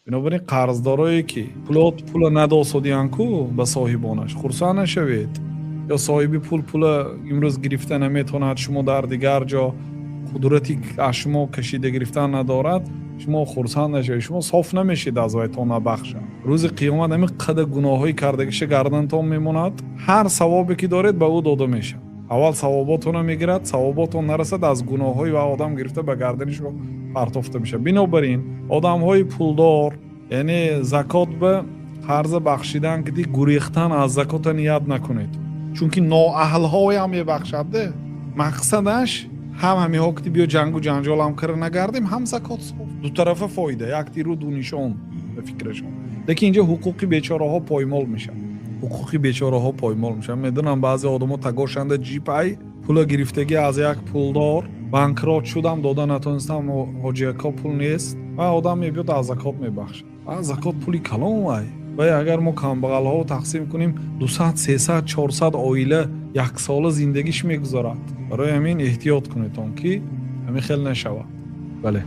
Бинобар ин, қарздорое, ки пулот пула надосодиян ку ба соҳибонаш, хурсанд нашавед. Ё соҳиби пул пула имрӯз гирифта наметавонад, шумо дар дигар ҷо қудрати аз шумо кашида гирифтан надорад, шумо хурсанд нашавед. Шумо соф намешед аз вай, то набахшад. Рӯзи қиёмат ҳамин қадар гуноҳҳои кардагиша гардантон мемонад. Ҳар савобе, ки доред, ба ӯ дода мешавад. Аввал савоботонро мегирад, савоботон нарасад, аз гуноҳҳои ва одам гирифта, ба гардани шумо партофта мешавад. Бинобар ин, одамҳои пулдор, яъне закот ба қарза бахшидан киди гурехтан аз закота ният накунед, чунки ноаҳлҳоям мебахшад. Мақсадаш ҳам ҳамиҳо ки биё ҷангу ҷанҷолам кара нагардем, ҳам закот соф, дутарафа фоида, як тиру ду нишон ба фикрашон. Лекин инҷо ҳуқуқи бечораҳо поймол мешавад, ҳуқуқи бечораҳо поймол мешавад. Медонам, баъзе одамо тагошанда ҷипай пула гирифтагӣ аз як пулдор, банкрот шудам, дода натонистам, ҳоҷиако, пул нест, ва одам мебиёд, аз закот мебахшад. Закот пули калон вай. Вай агар мо камбағалҳо тақсим кунем, 200, 300, 400 оила яксола зиндагиш мегузарад. Барои ҳамин эҳтиёт кунедон, ки ҳамин хел нашавад. Бале.